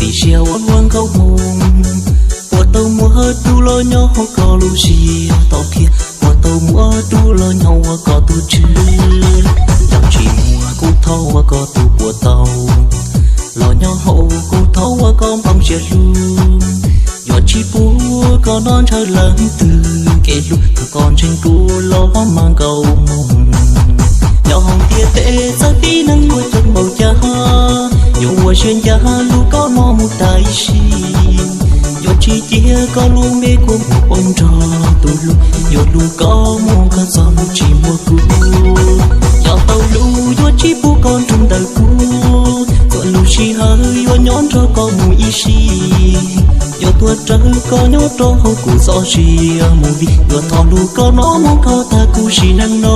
Ib siab ua luag nkauj moo, puas tau muaj dua los nyob hauv koj lub siab tau qhia, puas tau muaj dua los nyob ua koj tus tswv. Yog tsis muaj kuv thov ua koj tus puas tau, los nyob hauv kuv thov ua koj nplooj siab hlub. Yuav tsis pub koj noj ntshaw leej twg kev hlub, thov koj ntseeg kuv los mas nkauj moo. Nyob hauv ntiaj teb txawm tib neeg muaj coob npaum cas, yuav ua siab ncaj lub koj no mus tas ib sim. Yuav tsis cia koj lub me kua muag poob nrog tus hlub, yuav hlub koj mus koj txoj hlub tsis muaj kuv. Yog tau hlub yuav tsis pub koj nrug ntawm kuv, txhua lub sij hawm yuav nyob nrog koj mus ib sim. Yuav tuag raws koj nyob rau hauv kuv txoj sia mus vim, yuav thov hlub koj no mus koj tag kuv sim neej no.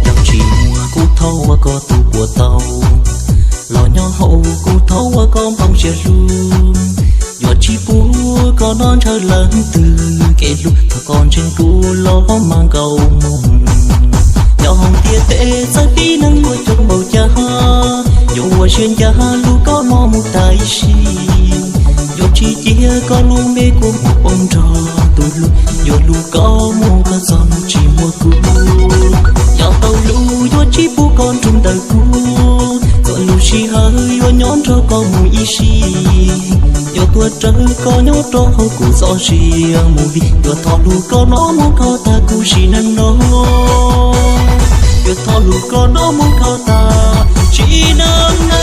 Yog tsis muaj kuv thov ua koj tus puas tau, los nyob hauv kuv thov ua koj nplooj siab hlub. Yuav tsis pub koj noj ntshaw leej twg kev hlub, thov koj ntseeg kuv los mas nkauj moo. Nyob hauv ntiaj teb txawm tib neeg muaj coob npaum cas, yuav ua siab ncaj lub koj no mus tas ib sim. Yuav tsis cia koj lub me kua muag poob nrog tus hlub, yuav hlub koj mus koj txoj hlub tsis muaj kuv. Yog tau hlub yuav tsis pub koj nrug ntawm kuv, txhua lub sij hawm yuav nyob nrog koj mus ib sim. Yuav tuag raws koj nyob rau hauv kuv txoj sia mus vim, yuav thov hlub koj no mus koj tag kuv sim neej no. Yuav thov hlub koj no mus koj tag sim neej no.